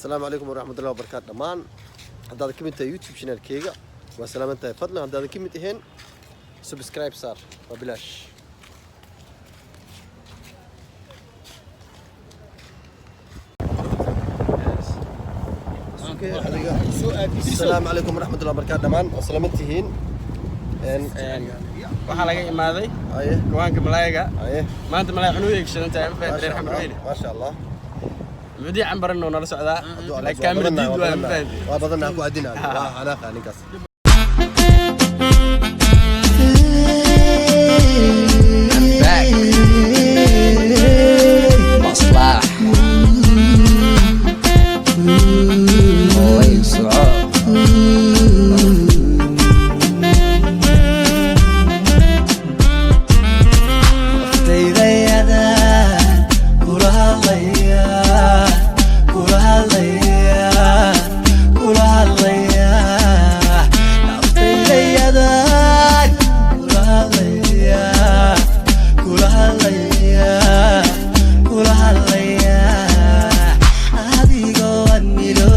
Asalaamu calaykum waraxmatullahi wabarakaatu dhammaan. Haddaad ka mid tahay YouTube channelkeyga, waa salaaman tahay. Fadlan, haddaadan ka mid ahayn, subscribe saar, waa bilaash. Asalaamu calaykum waraxmatullahi wabarakaatu dhammaan, waa salaaman tihiin. Waxaa laga imaaday Aye. gawaanka malaayiga. Aye. Maanta malaay cunuu eegshadan tahay, ma fahanteen? Maasha Reer Allah. Xamar Weyne. Maasha Allah. Mudi cambaran oo nala socdaa, laakiin kaamira diid waa, ma fahanteen? Waa badanaa ku adina, waa xanaaqa ninkaas. Back. Maslax. Horay soco. Naftaydayadan kula hadlaya, kula hadlaya, kula hadlaya. Naftaydayadan kula hadlaya, kula hadlaya, kula hadlaya. Adigoo admiro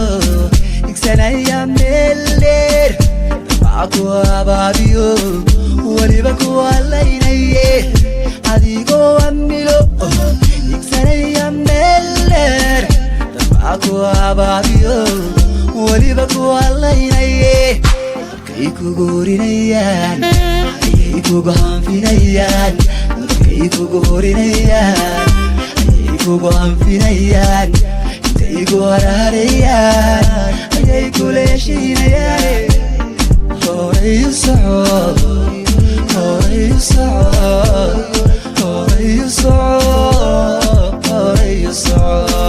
igsanaya meel dheer, dabca ku abaabiyo, weliba ku halaynaye. Adigoo amilo igsanaya meel dheer, dabca ku abaabiyo, weliba ku halaynaye. Dabkay kugu horinayaan, ayay kugu hanfinayaan. Dabkay kugu horinayaan, ayay kugu hanfinayaan. Intay ku harharayaan, ayay kula heshiinayaan. Horay u soco, horay u soco, horay u soco, horay u soco,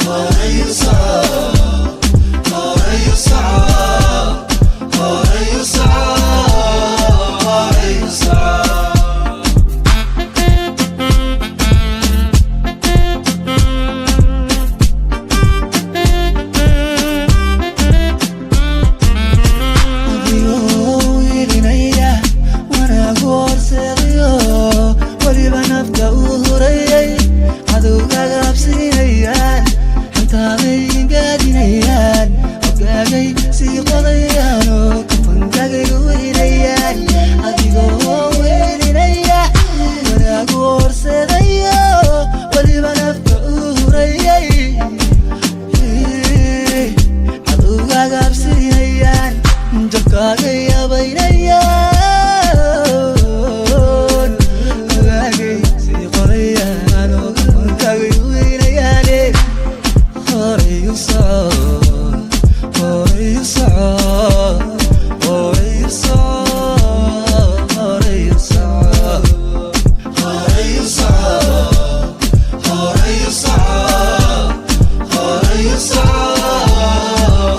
horay u soco, horay u soco, horay u soco, horay u soco. Adigoo ilinaya wanaagu horseedayo, weliba nafta uu hurayay, cadowgaaga absinayaan, xantaaday gaadinayaan, hoggaagay sii qodayaan oo kafankaagay weynayaan. Adigoo welinaya wanaagu horseedayo, weliba nafta uu hurayay, cadowgaaga absinayaan, jabkaaga yabaynayaan, ogaagay sii qorayaan oo kafankaagay weynayaane. Horay u soco, horay u soco, horay u soco, horay u soco, horay u soco, horay u soco, horay u soco,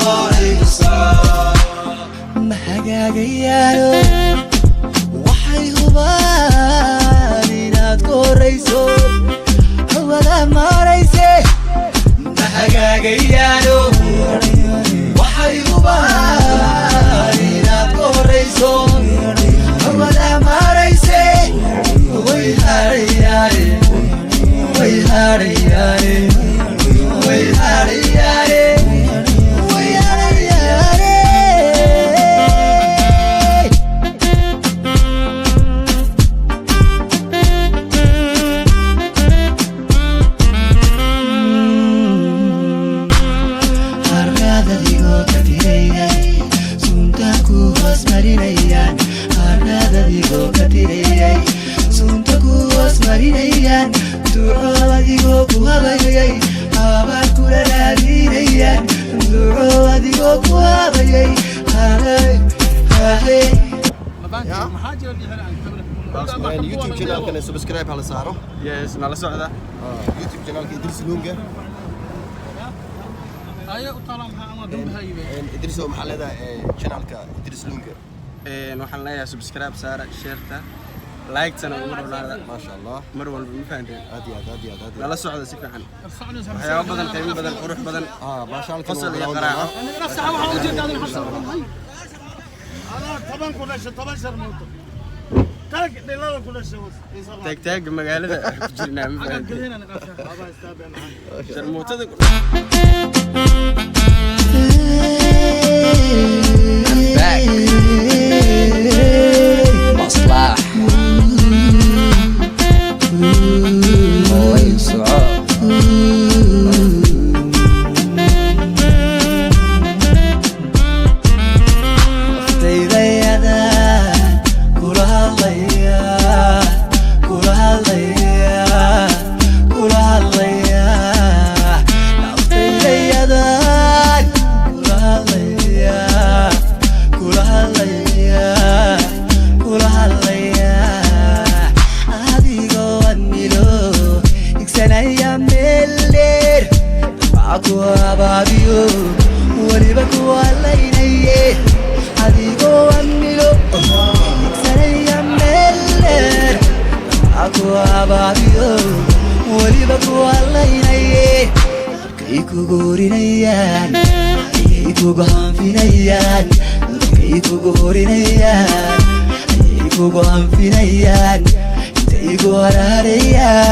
horay u soco. Ma hagaagayaano, waxay hubaan inaad ku horayso hawada maarayse. Ma hagaagayaano, waxay hubaan inaad ku horayso hawada maarayse. Way harayaane, way harayaane, way harayaane, way harayaane. Harraadadigoo ka tirayay, sunta ku hoos marinayaan. Harraadadigoo ka tirayay, sunta ku hoos marinayaan. Duco adigoo ku habayay, habaar kula raadinayaan. Duco adigoo ku habayay, hahay hahay. YouTube channelkana subscribe hala saaro. Yes, nala socda. YouTube channelka Idris Lunga. Idris, maxaa leedahay channelka Idris Lunga? Waxaan leeyahay subscribe saara, shareta, like-tana ugu dhowlaada. Maasha Allah. Mar walba, ma fahanteen? Aad iyo aad, aad iyo aad, aad iyo aad. Nala socda si fiican, waxyaabo badan, qiimo badan, qurux badan. Ah, maasha. Qosol iyo qaraaco. أنا 10 ku dhashay 10 sharmuuto. Taagtaaga magaalada ku jirnaa, ma fahanteen? Sharmuutada. I'm back. Maslax. Horay soco. Naftayda kula hadlaya, kula hadlaya, kula hadlaya. Naftayda kula hadlaya, kula hadlaya, kula hadlaya. Adigoo admilo igsanaya meel dheer, dabca ku abaabiyo, weliba ku halaynaye. Adigoo amilo igsanaya meel dheer, dabca ku abaabiyo, weliba ku halaynaye. Dabkay kugu horinayaan, ayay kugu hanfinayaan. Dabkay kugu horinayaan, ayay kugu hanfinayaan. Intay ku haraareeyaan.